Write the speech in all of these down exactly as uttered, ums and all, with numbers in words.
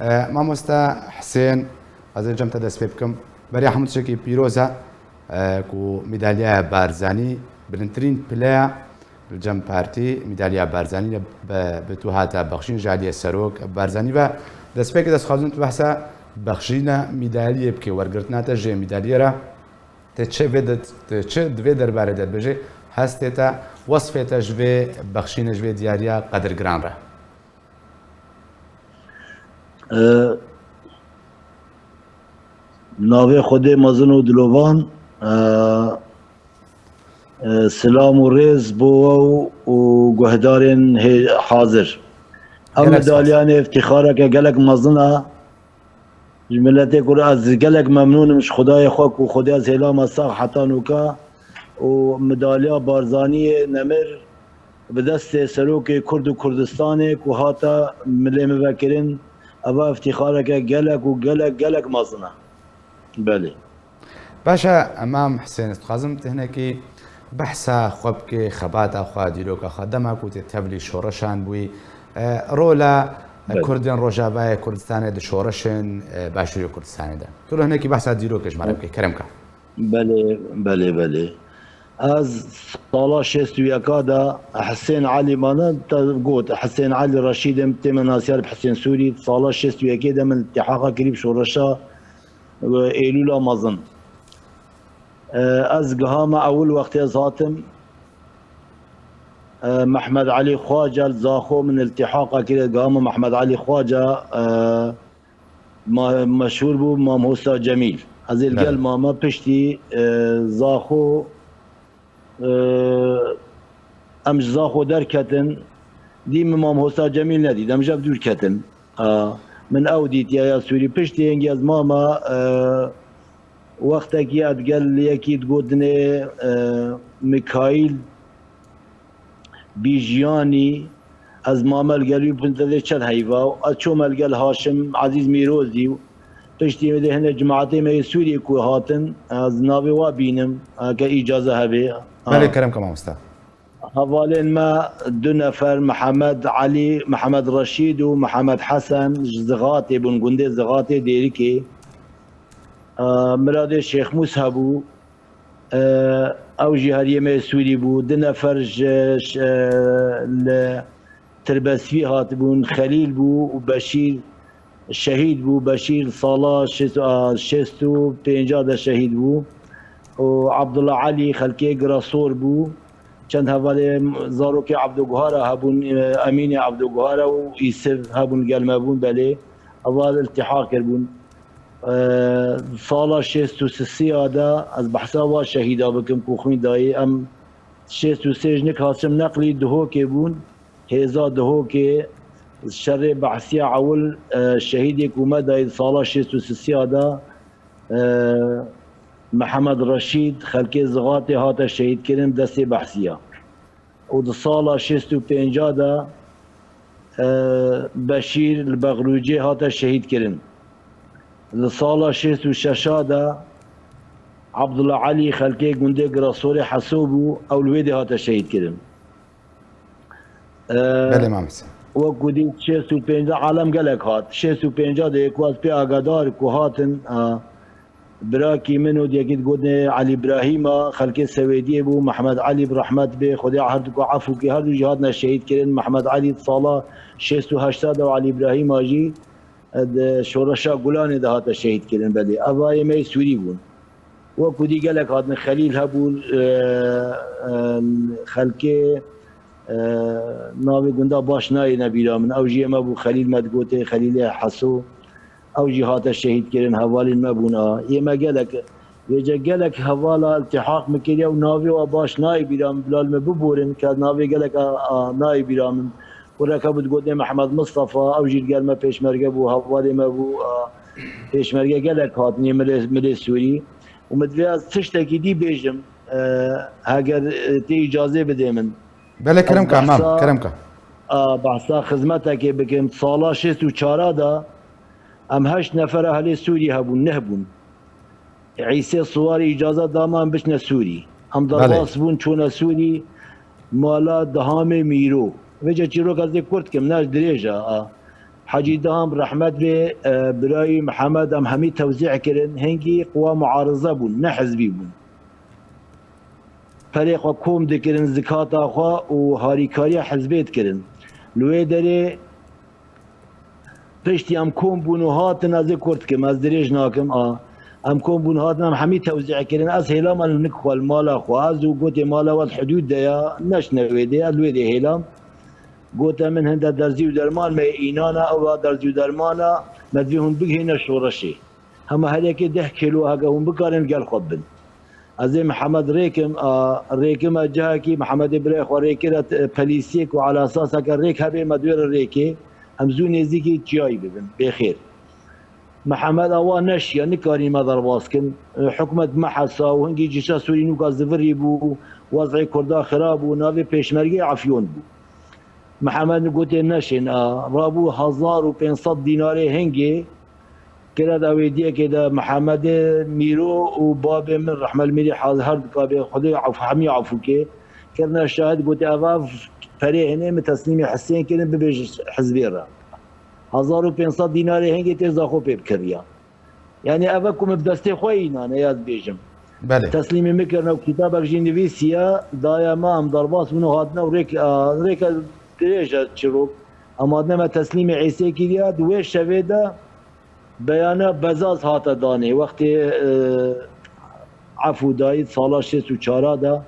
E, mamoste Hisên, ez ê cem te dest pê bikim. Beriya hemû tiştekî pîroz e, e, ku mîdalyaya Barzanî bilindtirîn pileya li cem partî, mîdalya Barzanî bi, bi tu hate bexşîn ji aliyê Serok Barzanî ve. Destpêkê destxwazin tu behsa bexşîna mîdalyê bikê, wergirtina te jê mîdalyê re. Te çi vê de, te çi di vê derbarê de dibêjê? Hestê te, wesfê te ji vê bexşînê, ji vê diyariya qedirgiran re? E, navê Xwedê mezin û dilovan, e, e, silam û rêz bo we û, û guhdarên hê-, hazir. Ev Gelek spas. Midalyanê îftîxareke gelek mezin e. Ji miletê Kurd ez gelek memnûn im ji Xwedayê xwe ku Xwedê ez hêla me sax heta nûka û midalya Barzaniyê nemir bi destê serokê Kurd û Kurdistanê ku hate milê min vekirin, eva îftîxareke gelek û gelek, gelek mezin e. Belê. Baş e, Emam Hisên, ez dixwazim tu hinekî behsa xwe bikê, xebata xwe, dîroka xwe, dema ku tê tevlî şoreşan bûyî, e, rola, e, Belê. Kurdên Rojavayê Kurdistanê di şoreşên, e, Başûrê Kurdistanê de. Tu li hinekî behsa dîrokê ji me re bikê, kerem ke. Belê, belê, belê. Ez sala şêst û yeka de Hisên Elî mane, te got, Hisên Elî Reşîd im, tê me nasiyar bi Hisên Sûrî, sala şêst û yekê de min iltihaqa kirî bi şoreşa, e, Êlûla mezin. E, ez gihama ewil wextê ez hatim, e, Mehmed Elî Xwace li Zaxo min iltihaqa kiriye, gihama Mehmed Elî Xwace, e, ma-, meşhûr bû Mam Hosta Cemîl. Ez ê li Belê. Gel mama piştî, e, Zaxo, e, em ji Zaxo derketin, dî min Mam Hosta Cemîl nedît, em ji hev dûr ketin. A, min ew dîtiye ya Sûrî. Piştî hingî ez mama, e, wextekî ez digel yekî digotinê, e, Mikaîl Bîjiyanî, ez mame li gel wî, bûn te dê çend heyva. Ez çûme li gel Haşim Ezîz Mîrozî û piştî wê dê hinek cemaetê me yê Sûriyê ku hatin, ez navê wa bînim, heke îcaze hebe. Ha. Belê, kerem ke mamoste. Hevalên me du nefer, Mihemed Elî, Mihemed Reşîd û Mihemed Hesen ji Zixatê bûn, gundê Zixatê Dêrikê. E, Miradê Şêxmûs hebû, e, ew jî heriyê me yê Sûrî bû. Du nefer ji, ji, e, li Tirbesvî hatibûn, Xelîl bû û Beşîr şehîd bû. Beşîr sala şêst, a, şêst û pênca de şehîd bû. Û Abdullah Elî xelkê Girasor bû. Çend hevalê zarokê Ebdo Guhara hebûn, e, Emînê Ebdo Guhara û Îsiv hebûn, gel me bûn, belê. Eva iltîhaq kiribûn. E, sala şêst û sisiya de ez behsa va şehîda bikim ku xwîn dayê. Em şêst û sê jinik Haşim Neqlî Duhokê bûn. Hêza Duhokê şerê behsiya ewil, e, şehîdê ku me dayê sala şêst û sisiya de, e, Mihemed Reşîd xelkê Zixatê hate şehîdkirin destê behsiya. Û di sala şêst û pênca de, e, Beşîr li Bexlûcê hate şehîdkirin. Di sala şêst û şeş de Abdullah Elî xelkê gundê Girasorê Heso bû, ew li wê dê hate şehîdkirin. E, Belê, Mam Hesen. Wekî dî şêst û pênc de alem gelek hat. Şêst û pênc de yê ku ez pê agadar ku hatin, e, birakî min û diyekî digotinê Elî Brahîma, xelkê Sewêdiyê bû, Mehmed Elî bi rehmet bê, Xwedê her du ku efû kê, her du jî hatine şehîd kirin. Mehmed Elî di sala şêst û heşt de û Elî Brahîma jî, e, di şoreşa Gulanê de hate şehîd kirin. Belê, eva yê me yê Sûrî bûn. Wekî dî gelek hatin, Xelîl hebû, e, e, xelkê, e, navê gunda baş nayêne bîra min. Ew jî yê me bû, Xelîl me digotê, Xelîlê Heso. Ew jî hate şehîd kirin, hevalên me bûn a. Yê me gelek, vêce gelek hevala iltîhaq min kiriye û navê wa baş nayê bîra min, bila li me biborin, ke navê gelek a, a, nayê bîra min. Kureke bû digotinê Mehmed Mistefa, ew jî li gel me pêşmerge bû, hevalê me bû, a, pêşmerge gelek hatin yê milê, milê Sûrî. Û min divê ez tiştekî dî bêjim, e, heger, e, tê îcazê bidê min. Belê, kerem ka, mam, behsa, kerem ka. A, behsa xizmetekê bikim. Sala şêst û çar de em heşt nefer ehlê Sûrî hebûn, neh bûn. Îsê Siwarî îcaza da me em biçine Sûrî. Em Belê. Derbas bûn, çûne Sûrî, mala Dihamê Mîro. Vêce çîrok ez ê kurt kim, ne dirêj e, a. Hecî Daham rehmet bê, e, birayî Mihemed em hemî tewzî kirin, hingî quwa muarize bûn, ne hizbî bûn. Perê xwe kom dikirin, zikata xwe û harîkariya hizbê dikirin. Li wê derê piştî em kom bûn û hatin, ez ê kurt kim, ez dirêj nakim a. Em kom bûn hatin, em hemî tewzî kirin. Ez hêlam, em nik xwe li mala xwe, ez û gotê mala we di hidûd de ya, neşne wê dê, ez li wê dê hêlam. Gote min hinde derzî û derman me înan e, ew a derzî û derman e, me divê hûn bigihîne şoreşê. Hema her yekê deh kêlo heke hûn bikarin gel xwe bin. Ez ê Mihemed rêkim, a, rêkim e cihekî, Mihemedê birayê xwe rêkir e, t-, pelîsiyek û ala esaseke rêk hebe me divê re rêkê, em zû nêzîkî çiyayî bibin, bêxêr. Mihemed awa neşiya, nikarî me derbas kin. E, hikûmet mehesa û hingî cîşa Sûrî nûka zivirî bû, wez'ê Kurda xirab bû, navê pêşmergê Efyon bû. Mihemed gotê neşên a, rabû hezar û pênc sed dînarê hingê, kire da wê diyekê de Mihemedê Mîro û babê min rehme li Mîrî haz her du kabê Xwedê af-, hemî afûkê, kirine şahid, gotê ev, ev perê hinê min teslîmê Hisên kirin, bibêj hizbê re. Hezar û pênc sed dînarê hingê tê zaxo pê bikiriya. Yani ev e ku min bi destê xwe înan e, ya dibêjim. Belê. Teslîmê min kirine û kitabek jî nivîsiye, daye me, em derbas bûn û hatine û rêk, a, rêke dirêj e çirok. Em hatine me teslîmê Êsê kiriye, di wê şevê de beyana bezaz hate danê. Wextê, e, efû dayî sala şêst û çar de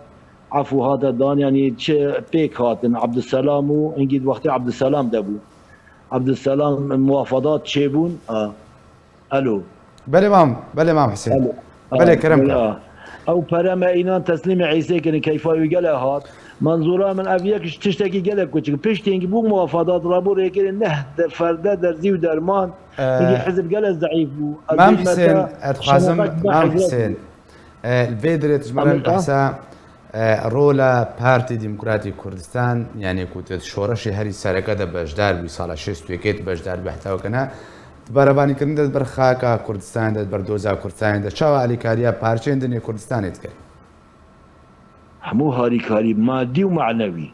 efû hate dan, yani çi pêk hatin Abdüselam û hingî di wextê Abdüselam de bû. Abdüselam muwafadat çêbûn, a, Alo. Belê mam, belê mam Hisên. Alo. Belê, kerem ke. Ew pere me înan teslîmê Îsê kirin, keyfa wî gele hat. Manzûra min ev yek ji tiştekî gelek kuçik. Piştî hingî bû muwafadat rabû rêkirê neh de ferde derzî û derman. Ee, Hingî hizb gele zeîf bû. Ez Mam bêjim Hisên, te, ez dixwazim, şeneqek Mam hizb Hisên, bû. Ee, li vê dirê tu ji me re Amin, ah. behsa E, rola Partî Demokratî Kurdistan, yanî ku tu di şoreşê herî sereke de beşdar bûyî, sala şêst û yekê tu beşdar bûyî, heta wekene, di berevanîkirin de di ber xaka Kurdistanê de, di ber doza Kurdistanê de, çawa alîkariya parçeyên din ê Kurdistanê dikir? Hemû harîkarî madî û manewî.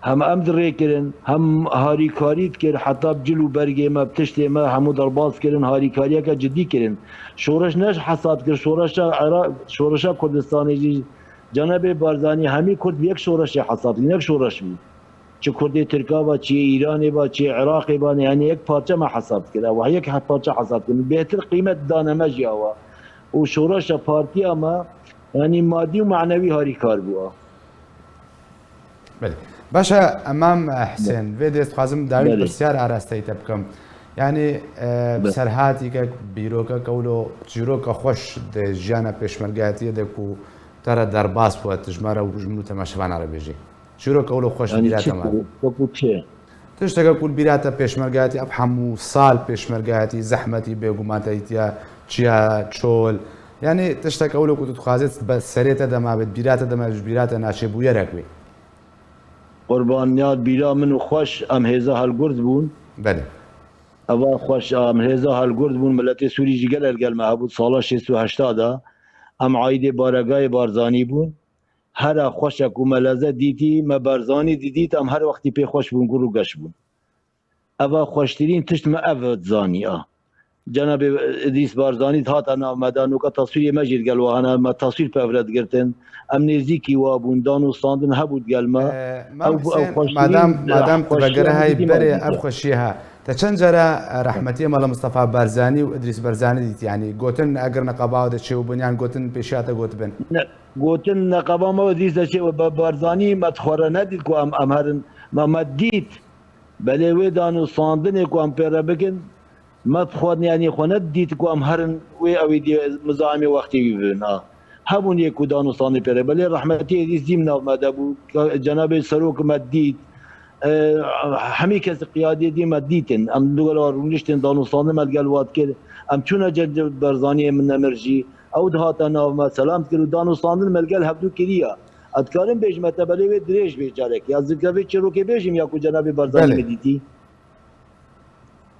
Hem em dirêkirin, hem harîkarî dikir, heta bi cil û bergê me, bi tiştê me hemû derbas kirin, harîkariyeke cidî kirin. Şoreş ne hesat kir, şoreşa Ira-, şoreşa Kurdistanê jî Cenabê Barzanî hemî Kurd bi yek şoreşê hesab dikin, yek şoreş bû. Çi Kurdê Tirka ba, çi yê Îranê ba, çi yê Iraqê ba, yanî yek parçe me hesab dikir. Ewa yek he-, parçe hesab dikin. Bêhtir qîmet dane me jî awa. Û şoreşa partiya me, yanî madî û manewî harîkar bû a. Belê. Baş e, Emam Hisên, vê dê ez dixwazim dawî Belê. pirsyar arasteyî te bikim. Yanî, e, Belê. serhatîkek, bîrokek, ewlo çîroka xweş di jiyana pêşmergeyatiyê de ku te re derbas bû, tu ji me re û ji min û temaşevana re bêjî. Çîroka ewlo xweş Yanî bîra çi te ma. ku, wekû çi? Tişteke ku li bîra te pêşmergeyatî, ev hemû sal pêşmergeyatî, zehmetî, bêguman te dîtiya çiya, çol. Yanî tişteke ewlo ku tu dixwazê be serê te de ma bê, bîra te de ma, ji bîra te naçe bûyerek bê. Qurban ya bîra min û xweş, em hêza helgurt bûn. Belê. Eva xweş, em hêza helgurt bûn, miletê Sûrî jî gelek gel me hebû, sala şêst û heşta de. Em aîdê baregayê Barzanî bûn. Hera xweşek û meleze dîtî, me Barzanî didît, em her wextî pê xweş bûn, gur û geş bûn. Eva xweştirîn tişt me ev zanî a. Cenabê Îdrîs Barzanî hate nav me de, noka taswîrê me jî digel wa hene, me taswîr pevre digirtin. Em nêzîkî wa bûn, dan û standin hebû digel me. Ee, Mam Ew, ew Husên, xweştirîn, madem, madem tu xweştiya vegere min hey dîtî me berê dît ev e. xweşiyê ha. Te çend cara, e, rehmetiyê Mala Mustafa Barzanî û Îdrîs Barzanî dît? Yanî gotin eger neqeba de çêbûbin, yan gotin pêşiya te gotibin? Ne, gotin neqeba me û Îdrîs de çê, Ba-, Barzanî me xwe re nedît ku em, em herin, me, me dît. Belê wê dan û standinê ku em pê re bikin, me bi xwe, yanî xwe nedît ku em herin wê ew ê dî mizaimê wextê wî bibin. A. Hebûn yê ku dan û standê pê re. Belê rehmetî Êdîs dîm nav me de bû. Cenabê Serok me dît. E, hemî kes qiyadê dî me dîtin. Em digel wa rûniştin, dan û standin me digel wa dikir. Em çûne Cenabê Barzaniyê min nemir jî. Ew dihate nav me, selam dikir û dan û standin me li gel hevdû kiriya. Ez dikarim bêjime te belê wê dirêj bê carek. Ya zikre vê çîrokê bêjim ya ku Cenabê Barzanî Belê. min dîtî?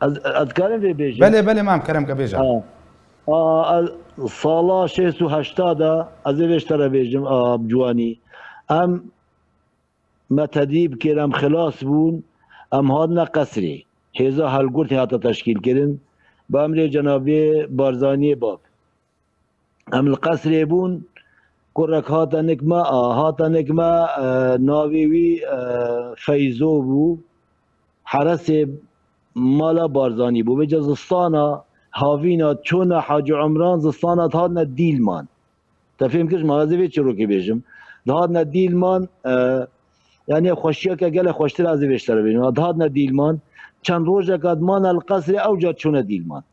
Ez, ez dikarim vê bêjim? Belê, belê, mam, kerem ke bêje. Ha. A, a, sala şêst û heşta de, ez ê vê ji te re bêjim, a, bi ciwanî. Em me tedîb kir, em xilas bûn, em hatine qesrê. hêza helgurtê hate teşkîlkirin, bi emrê cenabê Barzaniyê bab. Em li qesrê bûn, kurek hate nik me, a, hate nik me, e, navê wî, e, Feyzo bû. Heresê mala Barzanî bû. Vêca zistana havîna çûna Hacî Umran, zistana dihatine Dîlman. Te fêm kir, ji me ez ê vê çîrokê bêjim. Dihatine Dîlman, e, yanî xweşiyeke gelek xweştir ez ê vê ji te re bêjim. Dihatine Dîlman, çend rojeka dimane li qesrê, ew ca çûne Dîlman.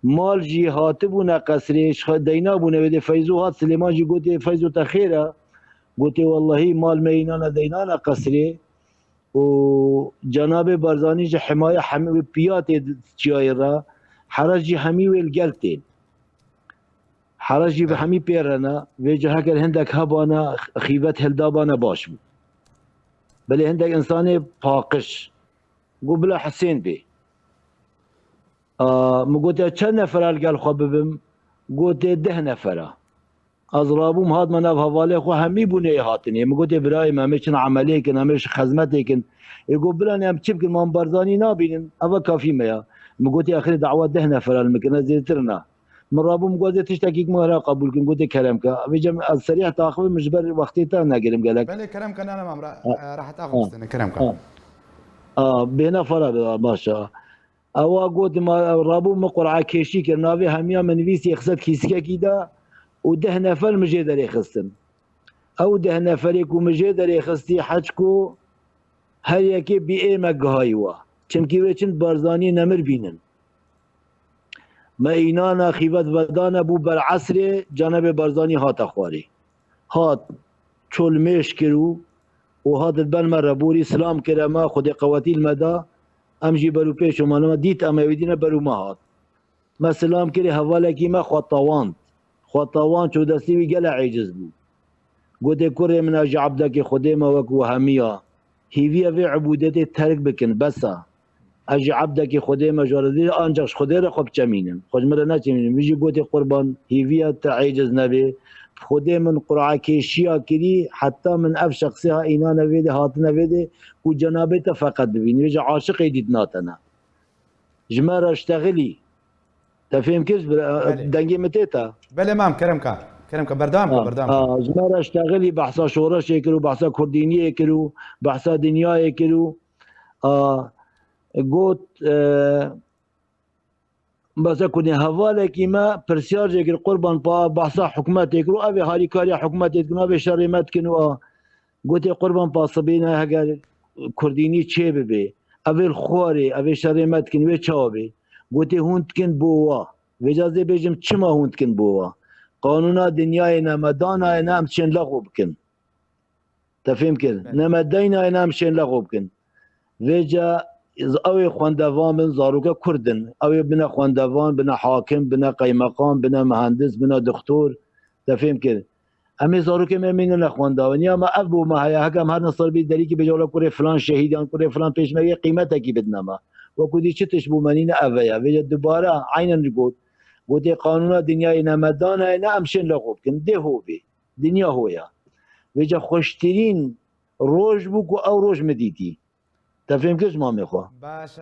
Mal jî hatibûne qesrê, ji xwe deyna bûne wê dê. Feyzo hat, Silêman jî gotê, Feyzo te xêr e? Gotê, wellahî mal me înane deynane qesrê û cenabê Barzanî ji himaye hemî wê piya tê çiyayê re, heres jî hemî wê li gel tên. Heres jî bi hemî pê re ne, vê cihekê hindek hebane, xîbet hildabane baş bû. Belê hindek însanê paqij. Got, bila Hisên bê. A, min got, ya çend nefera li gel xwe bibim? Gotê, deh nefera. Ez rabûm, hatime nav hevalê xwe, hemî bûne yê hatinê. Min gotê, birayê me, em ê çin emelê kin, em ê ji xizmetê kin. Ê got, bilanê em çi bikin, ma em Barzanî nabînin? Eva kafî me ya. Min gotê, axirê dawa deh nefera li min kirine, zêdetir na. Min rabûm, got, ez ê tiştekî min here qebûl kim. Gotê, kerem ke. Vêca ez serîh taxivim, min ji ber wextê te negirim gelek. Belê, kerem ke, nane mam, ra-, Ha. e, rehet Ha. axivistine, kerem ke. Ha. A, bêhna fara be, baş e. Ewa got, ma, rabû min qur'a kêşî kir, navê hemiya min nivîsî, xistet kîsikekî de û deh nefer min jê derê xistin. Ew deh neferê ku min jê derê xistî, heçku her yekê bi ê me gihayî we. Çimkî wê çin Barzanî nemir bînin. Me înana xîbet vedane bû ber esrê, cenabê Barzanî hate xwarê. Hat, çol mêş kir û, û hat di ben me re borî, silam kire me, Xwedê qewetî li me da, em jî berû pêş û me, dît em ê wî dîne berû me hat. Me silam kirê, hevalekî me xwe tewand. Xwe tewand, çû destê wî gele êciz bû. Gotê, kurê min, ez ji ebdekê Xwedê me wek we hemiya. Hêviya vê ibûdetê terk bikin, bes e. Ez ji ebdekê Xwedê me, ji re dê, ancaq ji Xwedê re xwe biçemînim. Xwe ji min re neçemînim. Min jî gotê, qurban, hêviya te êciz nebê. Xwedê min qur'a kêşiya kirî, heta min ev şexsê ha înane vê dê, hatine vê dê, ku cenabê te feqet bibînî. Vêca aşiqê dît natene. Ji me re ştexilî. Te fêm kir, bira-, Belê. dengê min tê te? Belê mam, kerem ka. Kerem ka, berdewam ka, Ha, berdewam ka. ha, ji me re ştexilî behsa şoreşê kir û behsa kurdîniyê kir û behsa dinyayê kir û, a, got, e, behsa kurdî, hevalekî me pirsyar jê kir, qurban pa behsa hikûmetê kir û ev ê harîkariya hikûmetê dikin, ev ê şerê me dikin û a, gotê, qurban pa sibîne heger kurdînî çê bibê, ev ê li xwarê, ev ê şerê me dikin, wê çawa bê? Gotê, hûn dikin bo wa. Vêca zê bêjim, çima hûn dikin bo wa? Qanûna dinyayê ne me danaye, ne em çên lexo bikin. Te fêm kir? Belê. Ne me deynaye, ne em çên lexo bikin. Vêca ew ê xwendevan bin, zaroke kurd in. Ew ê bine xwendevan, bine hakim, bine qeymeqam, bine mihendis, bine doktor. Te fêm kir? Em ê zarokê me mîne nexwendawe. Niya me ev bo me heye, heke em her nesal bî derîkî bêje, wela kurê filan şehîd yan kurê filan pêşmergê qîmetekî bidine me. Wekû dî çi tişt bo me nîne, ev e ya. Vêca dubare eynen got. Gotê, qanûna dinyayê ne me danaye, ne em şên lexo bikin. Dê ho bê. Dinya ho ya. Vêca xweştirîn roj bû ku ew roj min dîtî. Te fêm kir ji mamê xwe? Baş e,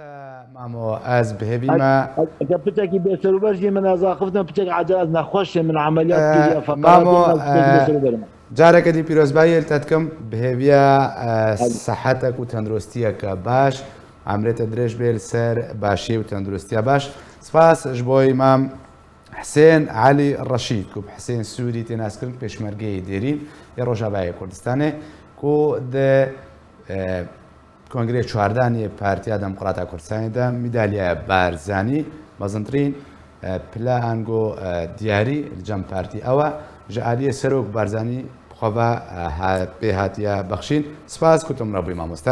mamo, ez bi hêvî me. Eke piçekî bêserûber jî min ez axiftin, piçek ecel ez nexweş im, min emeliyat E, kiriye, feqerat mamo, im, ez piçekî e, bêserûber im. Careke dî pîrozbayî li te dikim, bi hêviya, e, Hadi. sehetek û tenduristiyeke baş, emrê te dirêj bê li ser başiyê û tenduristiya baş. Spas ji bo îmam Hisên Elî Reşîd, ku bi Hisên Sûrî tê naskirin, pêşmergeyê dêrîn yê Rojavayê Kurdistanê, ku di, e, Kongreyê çardan yê Partiya Demokrata Kurdistanê de mîdalyaya Barzanî, mezintirîn, e, pile ango, e, diyarî li cem partî ew e, ji aliyê Serok Barzanî bi xwe ve, e, ha-, pê hatiye bexşîn. Spas ku tu min re bûyî, mamoste.